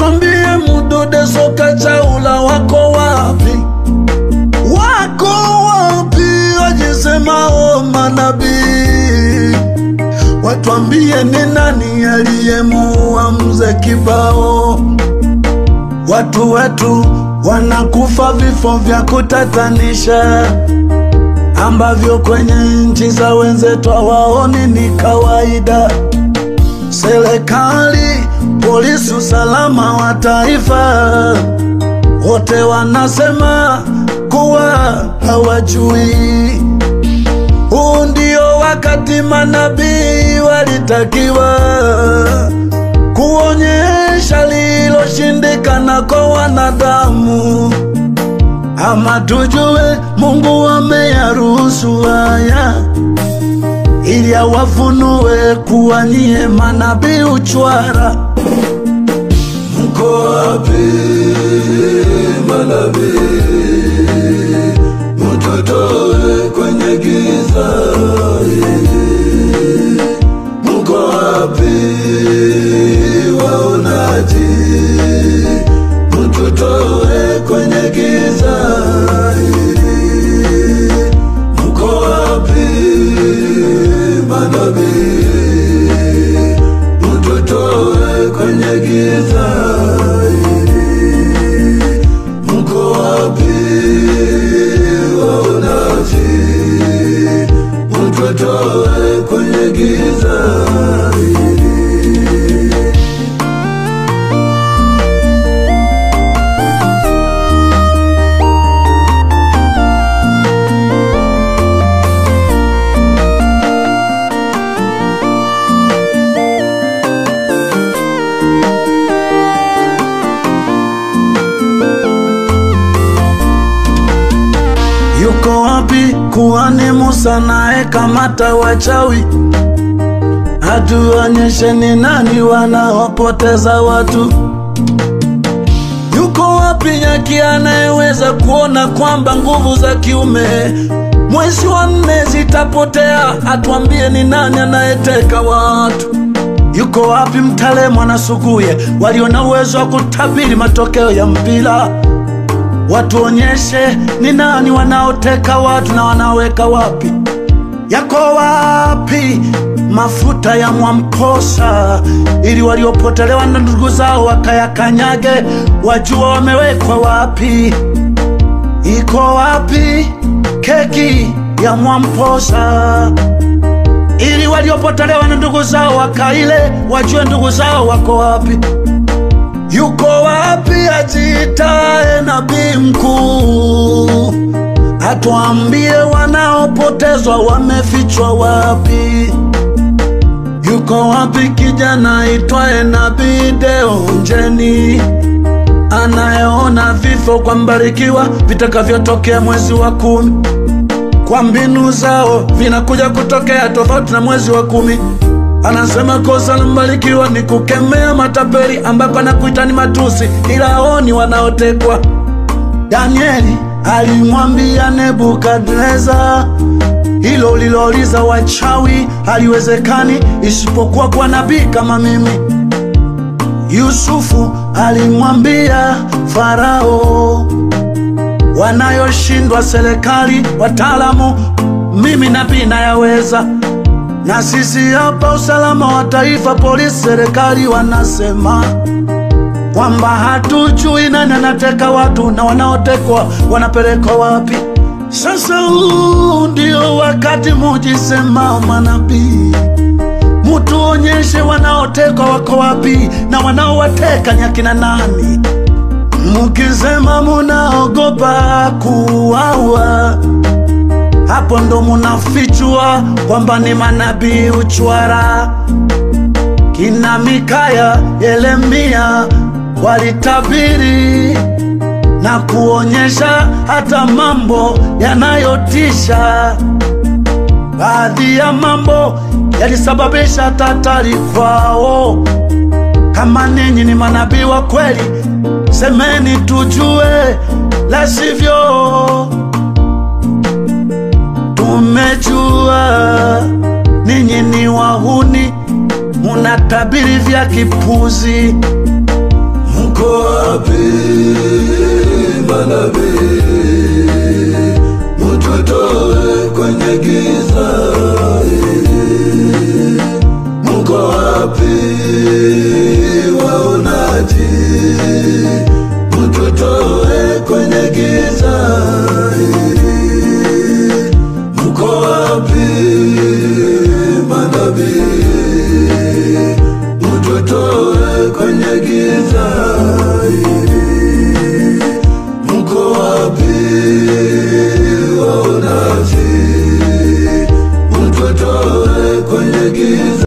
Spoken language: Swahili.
Watwambie Mudude Soka Chaula wako wapi? Wako wapi wajisemao manabii? Watwambie ni nani aliyemuua Mzee Kibao? Watu wetu wanakufa vifo vya kutatanisha, ambavyo kwenye nchi za wenzetu hawaoni ni kawaida. Serikali, polisi, usalama wa taifa, wote wanasema kuwa hawajui. Huu ndio wakati manabii walitakiwa kuonyesha liloshindikana kwa wanadamu. Ama tujue Mungu ameyaruhusu haya ili awafunue kuwa nyie manabii uchwara. Mko wapi manabii? Mtutoe kwenye giza hili. Mko wapi waonaji? Mtutoe kwenye giza hili. Mko wapi manabii? Mtutoe kwenye giza hili. Mko wapi waonaji? Mtutoe kwenye giza hili. Yuko wapi kuhani Musa naye kamata wachawi? Atuonyeshe ni nani wanaopoteza watu. Yuko wapi nyaki anayeweza kuona kwamba nguvu za kiume mwezi wa 4 zitapotea? Atuambie ni nani anayeteka watu. Yuko wapi Mtalemu anasuguye walio na uwezo wa kutabiri matokeo ya mpira? Watuonyeshe ni nani wanaoteka watu na wanaweka wapi. Yako wapi mafuta ya Mwamposa ili waliopotelewa na ndugu zao wakayakanyage, wajua wamewekwa wapi? Iko wapi keki ya Mwamposa ili waliopotelewa na ndugu zao wakaile, wajue ndugu zao wako wapi? Yuko wapi ajiitaye nabii mkuu? Atuambie wanaopotezwa wamefichwa wapi? Yuko wapi kijana aitwaye Nabii Deo Njeni, anayeona vifo kwa Mbarikiwa vitakavyotokea mwezi wa 10? Kwa mbinu zao vinakuja kutokea tofauti na mwezi wa 10. Anasema kosa la Mbarikiwa ni kukemea matapeli, ambako anakuita ni matusi, ila haoni wanaotekwa. Danieli alimwambia Nebukadneza, hilo lilouliza wachawi haliwezekani isipokuwa kwa nabii kama mimi. Yusufu alimwambia Farao, wanayoshindwa serikali, wataalamu, mimi nabii nayaweza. Na sisi hapa usalama wa taifa, polisi, serikali wanasema kwamba hatujui nani anateka watu na wanaotekwa wanapelekwa wapi. Sasa huu ndio wakati mujisemao manabii, mutuonyeshe wanaotekwa wako wapi na wanaowateka ni akina nani. Mukisema munaogopa kuuawa, hapo ndo munafichua kwamba ni manabii uchwara. Kina Mikaya, Yeremia walitabiri na kuonyesha hata mambo yanayotisha. Baadhi ya mambo yalisababisha tatari kwao. Kama ninyi ni manabii wa kweli, semeni tujue, la sivyo tumejua ninyi ni wahuni, munatabiri vya kipuzi. Mko Mko wapi manabii? Mtutoe kwenye giza.